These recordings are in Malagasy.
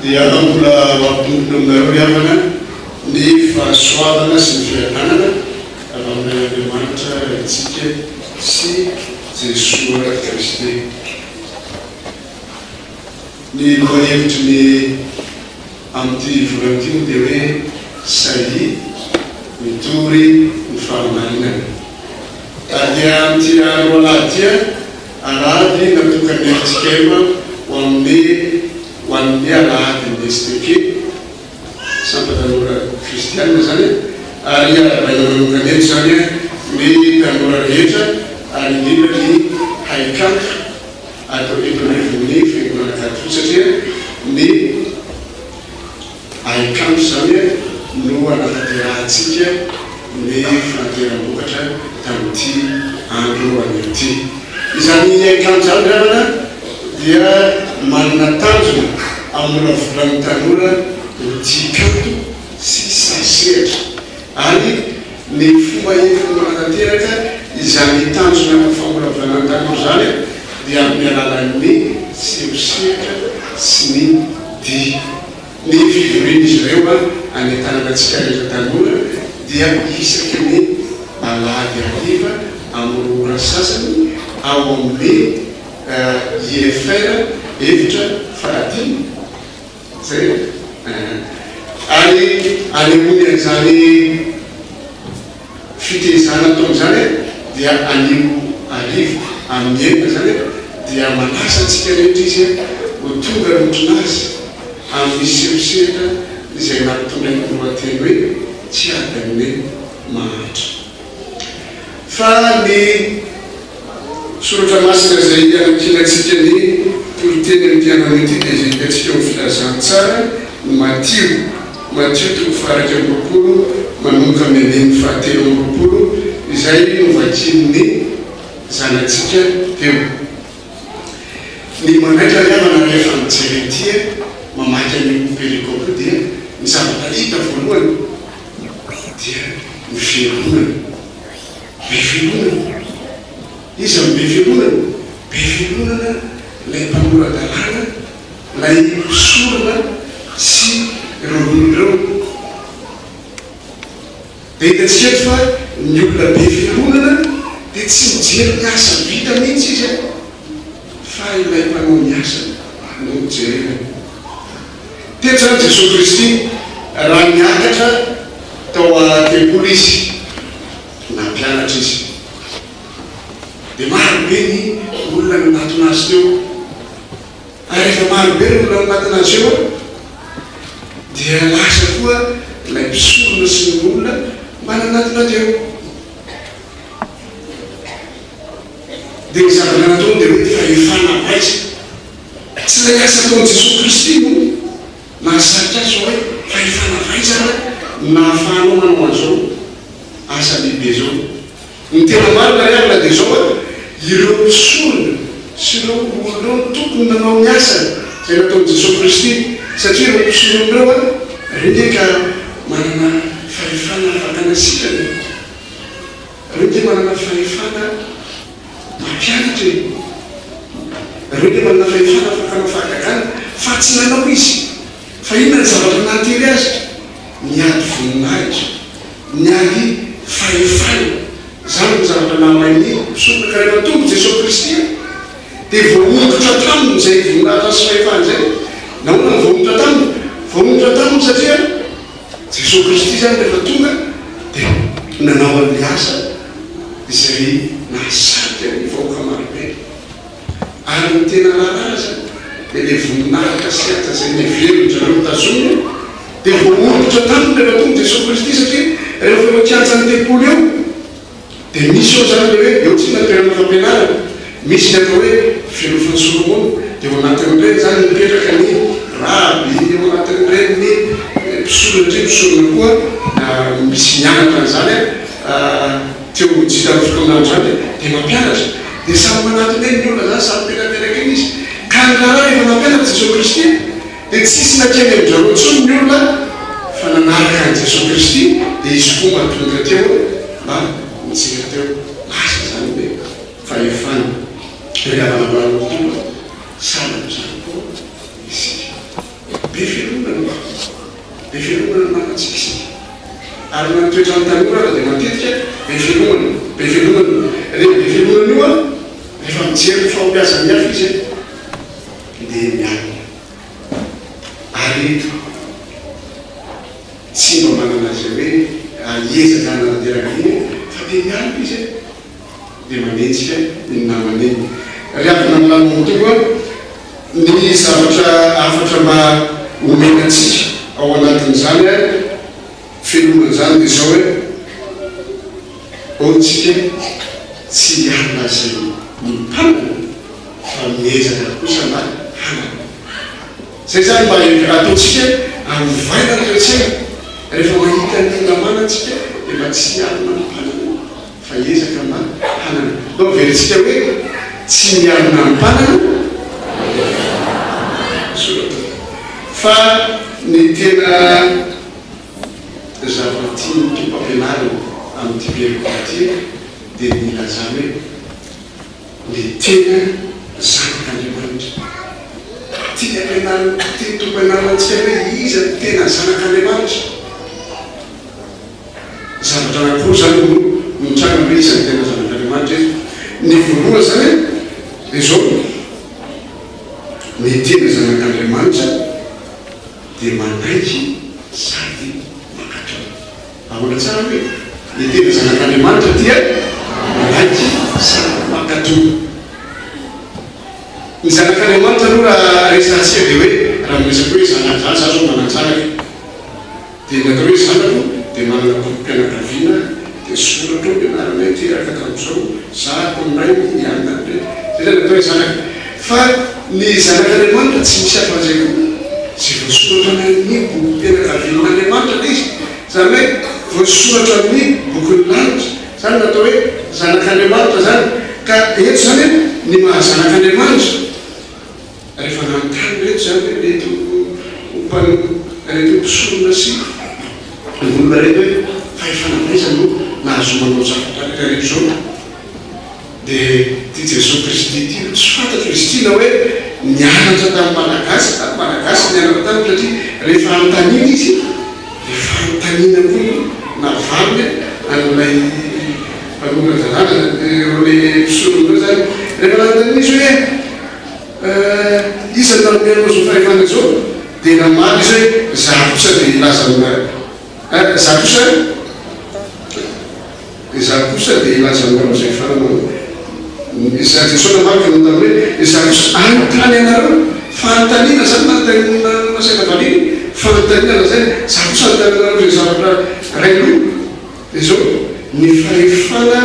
Dia mbola ho ampinompino aminareo ry havana ny fahasoavana sy ny fiadanana avy amin'ilay Andriamanitra Raintsika sy Jesoa Kristy. Ny lohahevitry ny amin'ity volana ity moa dia hoe Sahia mitory ny fahamarinana. Ary dia amin'ity andro alahady ity, alahady natokan'ny FJKM ho amin'ny ho an'ny alahadin'ny STK, Sampan-tanora Kristianina izany, ary arahabaina manokana eto izany ny tanora rehetra ary indrindra ny haikanto ato eto anivon'ny Fiangonana Katolika satria ny haikanto izany no anatanterahantsika ny fanateram-bokatra tamin'ity andro anio ity. Izany haikanto izany ry havana dia manana tanjona hamolavola ny tanora ho tia kanto sy sahy sehatra ary ny fomba entiny manatanteraka izany tanjona amin'ny famolavolana ny tanora izany dia amin'ny alalan'ny seho sehatra sy ny dihy. Ny fivorian'izy ireo hanentanana antsika rehetra tanora dia isaky ny alahady hariva amin'ny roa ora sasany ao amin'ny IFR efitra fahadimy. Zay e! Ary anehoany an'izany fitezana ataony izany dia anio hariva amin'ny enina izany dia manasa antsika rehetra izy ho tonga hanotrona azy amin'ny sehosehatra izay nampitondrainy ny lohateny hoe Tsy adin'ny mahantra. Fa ny Soratra Masina izay anankinantsika ny toriteny amin'ity andro ity dia izay hitantsika ao amin'ny Filazantsara ny Matio, Matio toko faha-21 manomboka amin'ny andininy faha-23 izay novakian'ny zanatsika teo. Ny manaitra ny havana rehefa mijery an'ity, mamaky an'io perikopa io dia ny zavatra hita voalohany dia ny fironana. Be fironana. Iza no be fironana? Be fironana ilay mpanora-dalàna, ilay mpisorona sy ireo olona ireo. Dia hitantsika eto fa ny olona be fironana dia tsy mijery ny asa vita mihitsy izy fa ilay mpanao ny asa no jerena. Teto izany Jesoa Kristy raha niakatra tao an-tempoly Izy, nampianatra Izy. Dia maro be ny olona nanatona Azy teo. Ary rehefa maro be ny olona nanatona Azy eo, dia lasa koa ilay mpisorona sy ny olona mba nanatona teo. Dia ny zavatra nataony dia hoe fahefana avy aiza? Tsy ilay asa ataon'i Jesoa Kristy no nahasarika azy fa hoe fahefana avy aiza ary no nahafahanao manao an'izao asa lehibe izao. Ny tena marina ry havana dia izao hoe ireo mpisorona sy ireo olona ireo no tokony nanao ny asany izay nataon'i Jesoa Kristy satria ireo mpisorona ireo ireo ange ka manana fahefana afaka sitrana e! Ireo ange manana fahefana Mampianatra e! Ireo dia manana fahefana afaka hanao fahagagana fa tsy nanao izy. Fa inona ny zavatra nahatery azy? Niady voninahitra, niady fahefana. Izany no zavatra nahamay ny mpisorona. Ka rehefa tonga Jesoa Kristy dia voahongotra taminy izay voninahitra sy fahefana izay. Nahoana no voahongotra taminy? Voahongotra taminy satria Jesoa Kristy izany rehefa tonga dia nanao an'ilay asa izay nahasarika ny vahoaka marobe. Ary ny tena raharaha aza dia ilay voninahitra sy haja izay neverin-dry zareo notazomina dia voahoditra taminy rehefa tonga Jesoa Kristy satria rehefa eo an-kianjan'ny tempoly eo Dia misy eo izany ilay hoe eo tsinona toerana fampianarana, misy ny atao hoe filofan'i Solomona, dia ao anatin'ireny izany mipetraka ny raby, ao anatin'ireny ny mpisorona, satria mpisorona koa misy mianatra an'izany teolojia tamin'ny fotoana andro izany dia mampianatra, dia samy manatona eny ny olona izany, samy mipetrapetraka eny izy, ka ny raharaha rehefa nampianatra Jesoa Kristy Dia tsisy nankeny amin-dRareo intsony ny olona fa nanaraka an'i Jesoa Kristy, dia izy koa mba tonga teo mba nijery teo. Lasa izany ny fahefana. Ry havana malala ny Tompo a, sahala amin'izany koa isika. Be fialonana, be fialonana namantsika isika. Ary na ny toetran'ny tanora aza dia matetika be fialonana, be fialonana. Rehefa be fialonana io an, rehefa mijery ny fahombiazan'ny hafa izy an, dia mialona. Ary tsy mba manana izay hoe hiezaka hanatanteraka iny fa dia mialona izy an. Dia manenjika iny namany iny. Ry havana milamina ny Tompo a! Ny zavatra hafatra mba omena antsika ao anatin'izany a, felomana izany dia izao hoe, ao tsika tsy hiala izay mimpanana fa miezaka kosa mba hanana. Izay izany mba ataontsika ovaina ny toe-tsaina, rehefa mahita ny olona manana tsika dia mba tsy hialona ny mpanana. Fa hiezaka mba hanana. Ndao averintsika hoe tsy mialona ny mpanana soratra fa ny tena zavatra tian'ny Tompo ampianarina amin'ity perikopa ity dia ny hilazany hoe ny tena zanak'Andriamanitra. Tiany ampianarina, tian'ny Tompo ampianarina antsika hoe iza no tena zanak'Andriamanitra. Zavatra anankiroa izany no mitranga hoe iza no tena zanak'Andriamanitra eto. Ny voalohany izany dia izao, ny tena zanak'Andriamanitra dia manaiky sady mankatò. Ahoana tsara hoe? Ny tena zanak'Andriamanitra dia manaiky sady mankatò. Ny zanak'Andriamanitra aloha raha resahantsika dia hoe raha miresaka hoe zanaka izany, za izao manan-janaka. Dia ny atao hoe zanako dia manana bokim-pianakaviana dia soratra ao ny anarana hoe teraka tamin'izao, zahako ny rainy, ny anona ny reniny. Izay izany ny atao hoe zanaka. Fa ny zanak'Andriamanitra tsy misy hafa-izay koa. Izay voasoratra any amin'ny bokim-pianakavian'Andriamanitra ilay izy. Izany hoe voasoratra amin'ny bokin'ny lanitra. Izany no atao hoe zanak'Andriamanitra izany. Ka eto izany ny maha zanak'Andriamanitra. Rehefa nanontany ireto izany hoe ireto mpanompo, ireto mpisorona sy olona ireto hoe fahefana avy aiza no nahazoanao zavatra rehetra rehetra izao? Dia ity Jesoa Kristy ity no tsy fantatro izy ity na hoe nianatra tamin'ny Malagasy, tamin'ny Malagasy nianatra taminy satria rehefa anontaniana izy dia fanontaniana koa no navaliny an'ilay mpanoratra-dalàna, ireo mpisorona ireo izany. Rehefa nanontaniana izy hoe. Eh, iza no nanome anao izao fahefana izao? Dia namaly izy hoe, Izaho kosa dia hilaza aminareo, eh, izaho kosa, izaho kosa dia hilaza aminareo izay fananana. Izaho Jesoa namaly ka nanontany hoe, Izaho kosa hanontany anareo. Fanontaniana izany nanontaniana nasaina valiana, fanontaniana lazaina, izaho kosa hanontany anareo izay zavatra iray loha. Dia izao, ny fahefana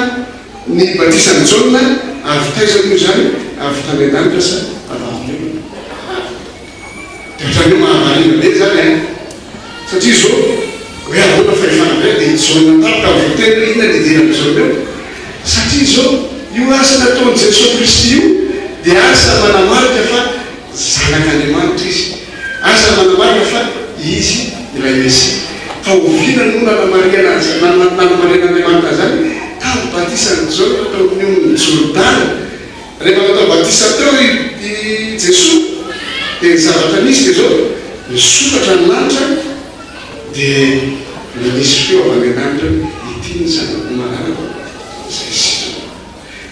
Ny batisan'i Jaona, avy taiza moa izany? Avy tany an-danitra sa avy amin'ny olona? Dia ohatran'ny hoe mahavariana be izany an! Satria izao, hoe ahoana fahefana avy aiza? Dia i Jaona tampoka avy voateny hoe inona ny idiran'i Jaona eo? Satria izao, io asa nataon'i Jesoa Kristy io dia asa manamarika fa Zanak'Andriamanitra Izy. Asa manamarika fa Izy ilay Mesia. Fa oviana no nanamarihana azy, nanamarihan'Andriamanitra an'izany? Tamin'ny batisan'i Jaona tao amin'ny onin'i Jordana. Rehefa natao batisa teo i Jesoa, dia ny zavatra nisy dia izao, nisokatra ny lanitra, dia nisy feo avy any an-danitra hoe, Ity ny Zanako malalako, izay sitrana.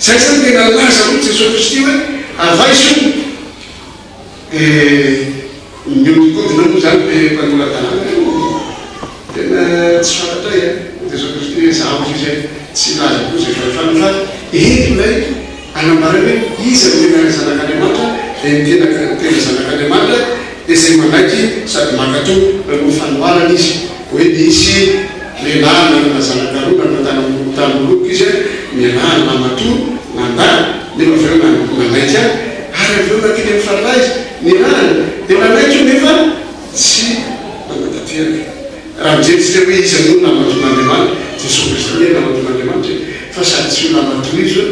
Izay izany dia nalaza mihitsy Jesoa Kristy hoe, Avaizo io. Dia mihodinkodina moa izany ilay mpanora-dalàna io, tena tsy fantatray an! Hoy Jesoa Kristy hoe, Izaho hozy izy tsy hilaza koa izay fahefana fa eto ilay anambarany hoe iza no tena zanak'Andriamanitra, dia ny tena tena zanak'Andriamanitra dia izay manaiky sady mankatò. Nanao fanoharana izy hoe nisy lehilahy nanana zanaka roa, nanana tany tanim-boloboka izy, ny lehilahy namatoa nandà nefa avy eo nanaiky ahy. Ary avy eo nankeny amin'ny faralahy izy, nirahany, dia nanaiky io nefa tsy nanatanteraka. Raha mijery isika hoe iza moa no namatoan'Andriamanitra, Jesoa Kristy anie namatoan'Andriamanitra e! Fa sady tsy io namatoa izy io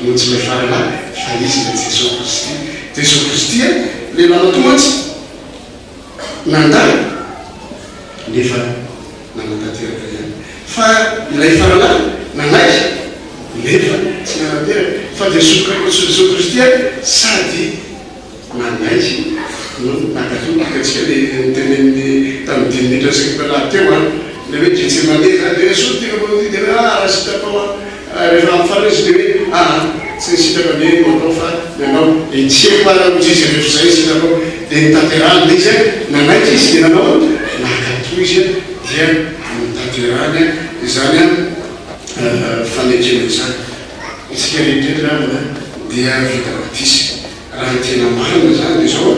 no tsy ilay faralahy fa izy ilay Jesoa Kristy. Jesoa Kristy ilay namatoa mantsy nandà nefa nanatanteraka ihany. Fa ilay faralahy nanaiky nefa tsy nanatanteraka. Fa Jesoa Jesoa Kristy sady nanaiky No nankatò. Hitantsika ilay noteneniny tamin'ny dimy minitra sy roa teo an, ilay hoe Getsemane izany dia hoe soa ity no ity dia hoe ah raha sitrakao an, rehefa amin'ny farany izy dia hoe ah tsy ny sitrako anie no atao fa ny anao, ekeko ary hoy izy rehefa izay sitrakao dia notanterahiny ilay izy an, nanaiky izy dia nanao an, nankatò izy an, dia notanterahiny izany an fanekena izany. Isika rehetra eto ry havana dia vita batisa. Raha ny tena marina izany dia izao,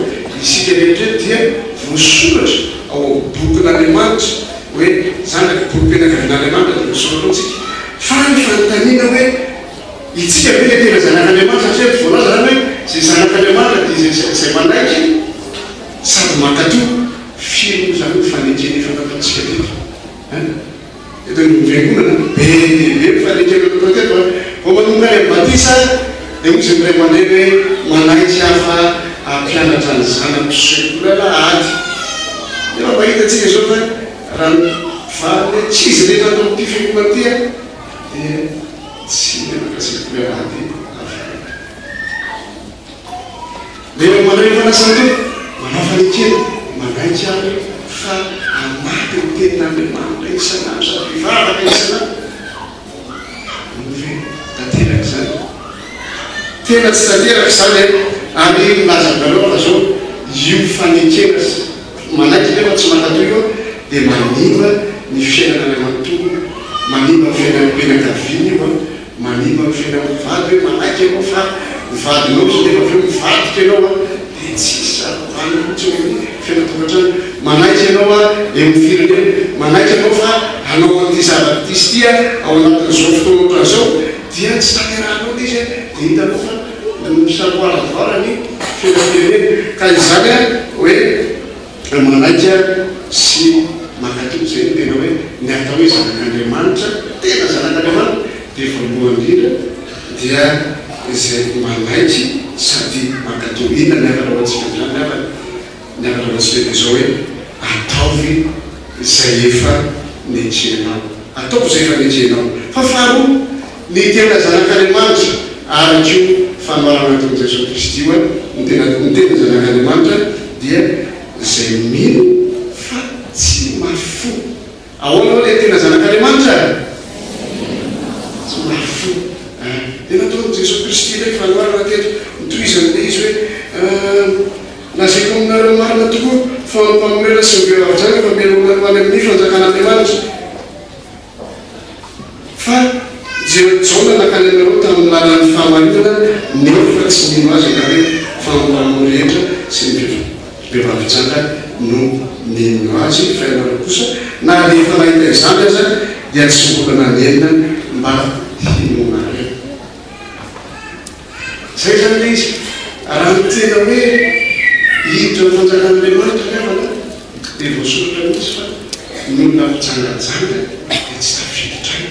isika rehetra eto dia voasoratra ao amin'ny bokin'Andriamanitra hoe zanaky bokim-pianakavian'Andriamanitra dia voasoratra ao tsika. Fa ny fanontaniana hoe itsika ve ilay tena zanak'Andriamanitra satria eto voalaza izany hoe izay zanak'Andriamanitra dia izay izay manaiky sady mankatò. Firy moa izany ny fanekena efa nataontsika teto hein? Eto anivon'ny fiangonana, be dia be ny fanekena natao teto an! Vao manomboka any amin'ny batisa dia hoy izy ny ray aman-dreny hoe manaiky aho fa hampianatra ny zanako sekoly alahady. Nefa mba hitantsika izao fa raha ny valin'ny ankizy rehetra ato amin'ity fiangonana ity an, dia tsy mianatra sekoly alahady avokoa. Rehefa mandray ny fanasan'ny Tompo, manao fanekena, manaiky aho fa hamaky ny Tenin'Andriamanitra isan'andro sady hivavaka isan'andro. Moa ve tanteraka izany? Tena tsy tanteraka izany an! Ary milaza aminareo aho fa izao, io fanekena sy manaiky nefa tsy mankatò io dia manimba ny fiainana ray manontolo, manimba ny fiainan'ny mpianakaviana io an! Manimba ny fiainan'ny mpivady hoe manaiky ianao fa ny vadinao izy nefa avy eo mivadika ianao an dia tsisy zava-banona mihitsy eo amin'ny fiainan-tokantrano. Manaiky ianao an eo amin'ny firenena, manaiky ianao fa hanao an'ity zavatra ity sy ity an ao anatin'izao fotoana ohatran'izao dia tsy tanterahanao ilay izy an dia hitanao fa misamboaravoara ny fiainam-pirenena. Ka izany an hoe manaiky sy mankatò, izay no tena hoe ny atao hoe zanak'Andriamanitra, tena zanak'Andriamanitra dia voalohany indrindra dia izay manaiky sady mankatò. Inona ny hafatra ho antsika amin'izany ry havana? Ny hafatra ho antsika dia izao hoe, ataovy izay efa nekenao. Ataovy izay efa nekenao. Fa faharoa, ny tena zanak'Andriamanitra, araka io fanoharana nataon'i Jesoa Kristy io, ny tena ny tena zanak'Andriamanitra dia izay mino fa tsy mafy fo. Ahoana ho'a ilay tena zanak'Andriamanitra? Tsy mafy fo. Dia nataon'i Jesoa Kristy indray fanoharana teto, notohizany ilay izy hoe, Lazaiko aminareo marina tokoa fa ny mpamorena sy ny vehivavy janga fa mila olona ho any amin'ny fanjakan'Andriamanitra. Fa jereo Jaona nankany aminareo tamin'ny lalan'ny fahamarinana nefa tsy nino azy ianareo fa ny mpamono rehetra sy ny vehivavy janga no nino azy fa ianareo kosa na dia efa nahita izany aza dia tsy mbola nanenina mba hinoanareo. Izay izany ilay izy. Raha ny tena hoe hiditra ny fanjakan'Andriamanitra ry havana dia voasoratra mihitsy fa ny olona mpijangajanga dia tsy tafiditra any,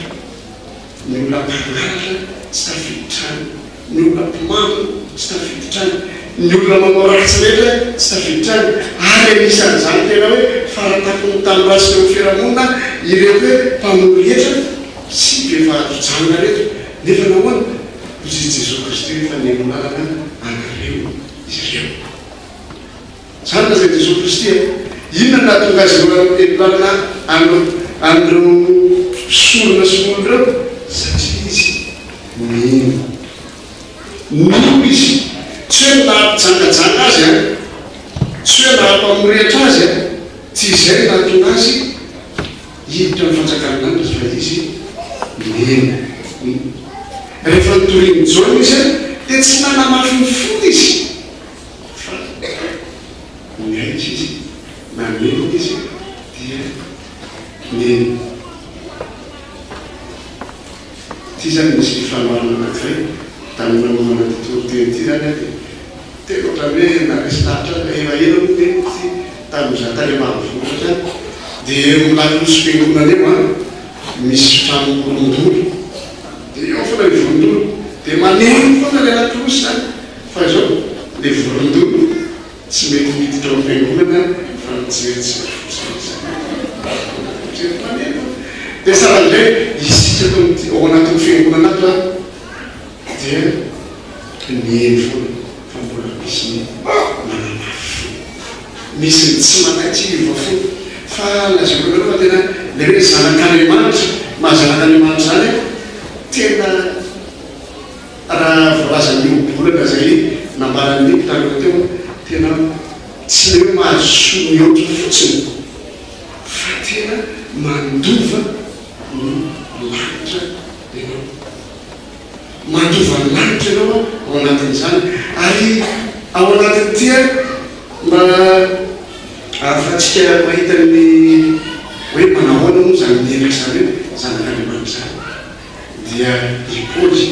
ny olona mpangalatra tsy tafiditra any, ny olona mpimamo tsy tafiditra any, ny olona manao ratsy rehetra tsy tafiditra any, ary anisan'izany tena hoe faratampony tamin'ny ratsy teo amin'ny fiarahamonina ireto hoe mpamory hetra sy vehivavy janga ireto, nefa nahoana? Hoy i Jesoa Kristy hoe, Fa nihaino lalana anareo ireo. Izany no lazain'i Jesoa Kristy e. Inona no nahatonga azy ireo heno lalana an'ireo mpisorona sy olona ireo? Satria izy mino. Nino izy. Tsy hoe nampijangajanga azy an. Tsy hoe nampamorehitra azy an. Tsy izay no nahatonga azy hiditra ny fanjakan'ny lanitra fa izy mino. Rehefa notorian'i Jaona izy dia tsy nanamafy ny fony izy fa niaiky izy, nanenina izy dia nino. Ity izany misy fanoharana anankiray tamin'ny nanomana ity toriteny ity izany aho dia tena ohatran'ny hoe naresy lahatra ahy fa efa ela moa teniko ity tamin'izaho tany ambanivohitra tany dia eo amin'ny lakolosim-piangonana eo an misy trano kolondoly dia eo foana ilay vorondolo dia maneno foana ilay lakolosy izany fa izao ilay vorondolo tsy mety miditra ao am-piangonana fa mijerijery fotsiny izy mijery maneno dia sahala amin'izay isika ato amin'ity ao anatin'ny fiangonana ato an dia miheno foana fa mbola misy ny manamafy fo. Misy ny tsy manaiky hiova fo. Fa lazaiko anareo fa tena ilay hoe zanak'Andriamanitra, maha zanak'Andriamanitra izany an, tena raha voalazan'ny ohabolana izay nambaran'ny mpitandrina teo, tena tsy ilay hoe mahazo soa mihoatra fotsiny fa tena mandova ny lanitra ianao. Mandova ny lanitra ianao ao anatin'izany. Ary ao anatin'ity mba ahafahantsika mahita ny hoe manahoana moa izany miendrika izany hoe zanak'Andriamanitra izany dia i Paoly.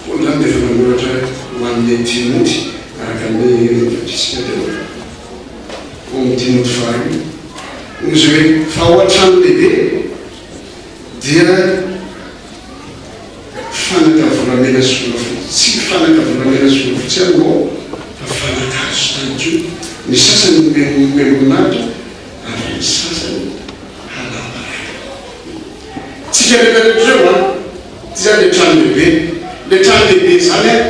Paoly izany dia efa nanoratra ho an'i Timoty araka ny novakintsika teo ao amin'ny Timoty faharoa. Hoy izy hoe fa ao an-trano lehibe dia Fanaka volamena sy volafotsy, tsy fanaka volamena sy volafotsy ihany no ao fa fanaka hazo tany koa. Ny sasany nomem-boninahitra ary ny sasany halam-baraka. Tsika rehetra rehetra ireo an! Ity izany ilay trano lehibe. Ilay trano lehibe izany an,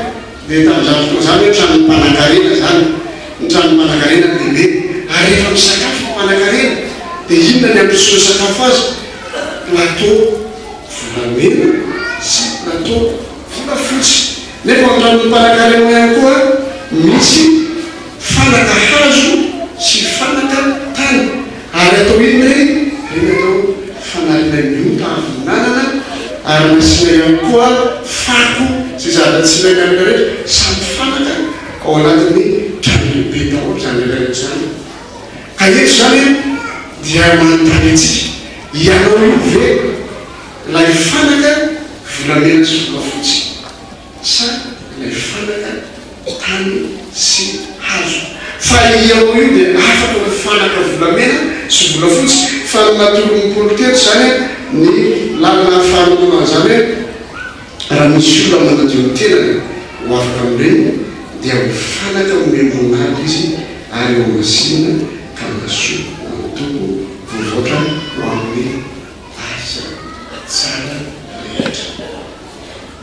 dia tamin'izany fotoana izany hoe tranon'ny mpanankarena izany. Ny tranon'ny mpanankarena no lehibe. Ary rehefa misakafo ny mpanankarena dia inona ny ampisoa sakafo azy? Plateau. Volamena sy plateau volafotsy. Nefa ao an-tranon'ny mpanankarena ihany koa misy fanaka hazo sy fanaka tany. Ary atao inona ireny? Ireny atao fanariana ny ota avy nanana ary nasiana ihany koa fako sy zavatra tsy ilaina rehetra rehetra. Samy fanaka ao anatin'ny trano lehibe daholo izany rehetra rehetra izany. Ka eto izany dia manontany antsika, ianao io ve ilay fanaka volamena sy volafotsy sa ilay fanaka tany sy hazo? Fa ianao io dia afaka ho fanaka volamena sy volafotsy, fa ny natoron'i Paoly teto izany ny lalana ahafahanao manao an'izany hoe raha misy olona manadio ny tenany ho afaka amin'ireny dia ho fanaka omem-boninahitra izy ary ho masinina ka mahasoa ho an'ny Tompo voavoatra ho amin'ny asa tsara rehetra.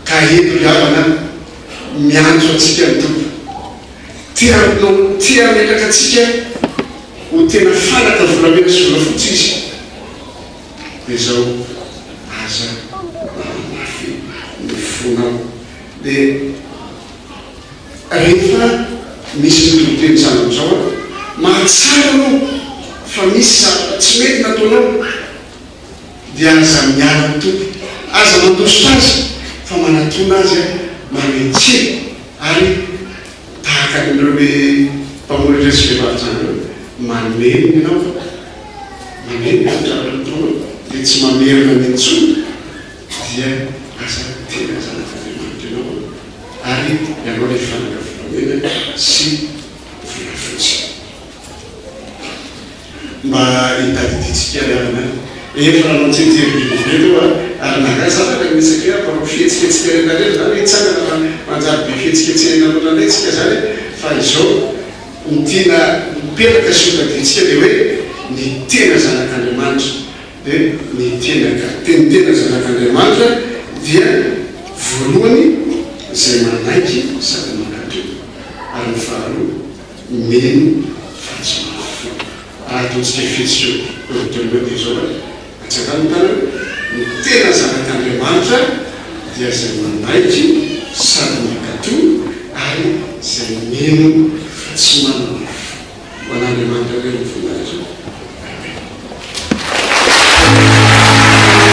Ka eto ry havana, miantso antsika ny Tompo. Te hanao, te hametraka antsika ho tena fanaka volamena sy volafotsy Izy. Dia izao, aza manamafy ny fonao. Dia. Rehefa misy mitoriteny izany amin'izao an, mahatsara anao fa misy zavatra tsy mety nataonao dia aza miala ny Tompo, aza mandositra Azy fa manatona Azy an, manetseha ary tahaka an'ireo le mpamory ireo sy vehivavy janga ireo, manenina ianao fa manenina ny zavatra nataonao dia tsy mamerina ny intsony dia lasa tena zanak'Andriamanitra ianao an. Ary ianao ilay fanaka volamena sy volafotsy. Mba hitadidiantsika ry havana an! Efa nanao tsianjery be dia be teo aho, ary nangah za fa ilay mihetsiketsika hoe ampanao fihetsiketsika rehetra rehetra izany hoe hitsangana fa manjary be fihetsiketsehina loatra indray tsika izany fa izao ny tiana mipetraka sy hotadidiantsika dia hoe ny tena zanak'Andriamanitra Dia ny tena ka. Dia ny tena zanak'Andriamanitra dia voalohany izay manaiky sady mankatò, ary ny faharoa mino fa tsy mahafoy. Raha ataontsika fihetsika eo tontolo eo dia izao hoe, atsangano ny tanana, ny tena zanak'Andriamanitra dia izay manaiky sady mankatò ary izay mino fa tsy manana fo. Ho an'Andriamanitra irery ny voninahitra.